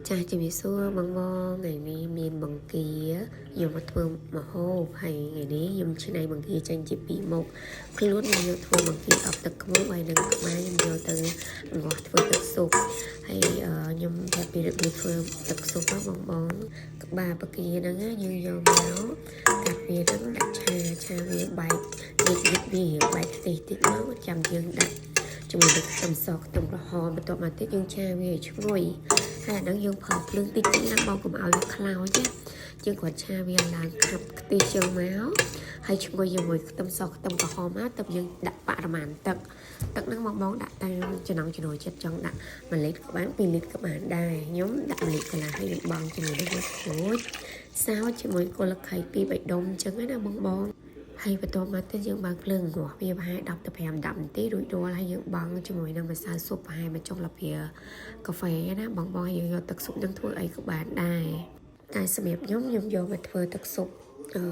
ចាស់ជំរាបសួរបងបងថ្ងៃនេះមានបង្គាយកមកធ្វើម្ហូបហើយថ្ងៃនេះខ្ញុំច្នៃបង្គាចេញជាពីរមុខខ្លួនខ្ញុំយកធ្វើបង្គាអប់ទឹកឃ្មុំហើយនឹងក្បាលខ្ញុំយកទៅងាស់ធ្វើទឹកស៊ុបហើយខ្ញុំប្រាប់ពីរបៀបធ្វើទឹកស៊ុបណាបងបងក្បាលបង្គាហ្នឹងណាយើងយកមកកាត់វាហ្នឹងដាក់ឆាឆាវាបែកនិចនិចវារៀងបែកខ្ទិះតិចមកចាំយើងដាក់ជាមួយនឹងខ្ទឹមសខ្ទឹមក្រហមបន្ទាប់មកទៀតយើងឆាវាឲ្យឈ្ងុយហើយអាហ្នឹងយើងប្រើភ្លើងតិចតិចណាបងកុំឲ្យវាខ្លោចណាយើងគ្រាន់ឆាវាឡើងខាប់ខ្ទិះចឹងមកហើយឈ្ងុយជាមួយខ្ទឹមសខ្ទឹមក្រហមមកទៅយើងដាក់បរិមាណទឹកទឹកហ្នឹងបងបងដាក់តាមចំណង់ចំណូលចិត្តចង់ដាក់1លីត្រក៏បាន2លីត្រក៏បានដែរខ្ញុំដាក់1លីត្រកន្លះហើយខ្ញុំបង់ជាមួយនឹងទឹកក្រូចសោចជាមួយគល់ខៃ2 3ដុំចឹងណាបងបងហើយបន្ទាប់មកទៀតយើងបើកភ្លើងងាស់វាប្រហែល10ទៅ5 10នាទីរួចរាល់ហើយយើងបង់ជាមួយនឹងម្សៅស៊ុបប្រហែលមួយចុងស្លាបព្រាកាហ្វេណាបងបងយើងយកទឹកស៊ុបនឹងធ្វើអីក៏បានដែរតែសម្រាប់ខ្ញុំខ្ញុំយកមកធ្វើទឹកស៊ុបអឺ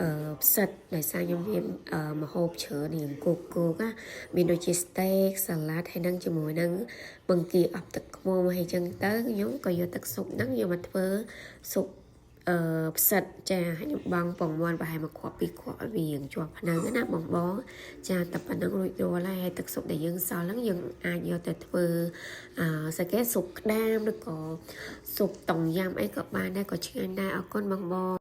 អឺផ្សិតដោយសារខ្ញុំមានម្ហូបច្រើនរៀងគោកគោកណាមានដូចជា steak សាឡាត់ហើយនឹងជាមួយនឹងបង្គាអប់ទឹកឃ្មុំហើយចឹងទៅខ្ញុំក៏យកទឹកស៊ុបហ្នឹងយកមកធ្វើស៊ុបអឺផ្សិតចាខ្ញុំបង់ពងមាន់ប្រហែលមួយគ្រាប់ពីរគ្រាប់ឲ្យវារៀងជាប់ភ្នៅណាបងបងចាតែប៉ុណ្្នឹងរួចរាល់ហើយហើយទឹកស៊ុបដែលយើងសល់ហ្នឹងយើងអាចយកទៅធ្វើអឺស្អីគេស៊ុបក្តាមឬក៏ស៊ុបតុងយ៉ាំអីក៏បានដែរក៏ឆ្ងាញ់ដែរអរគុណបងបង។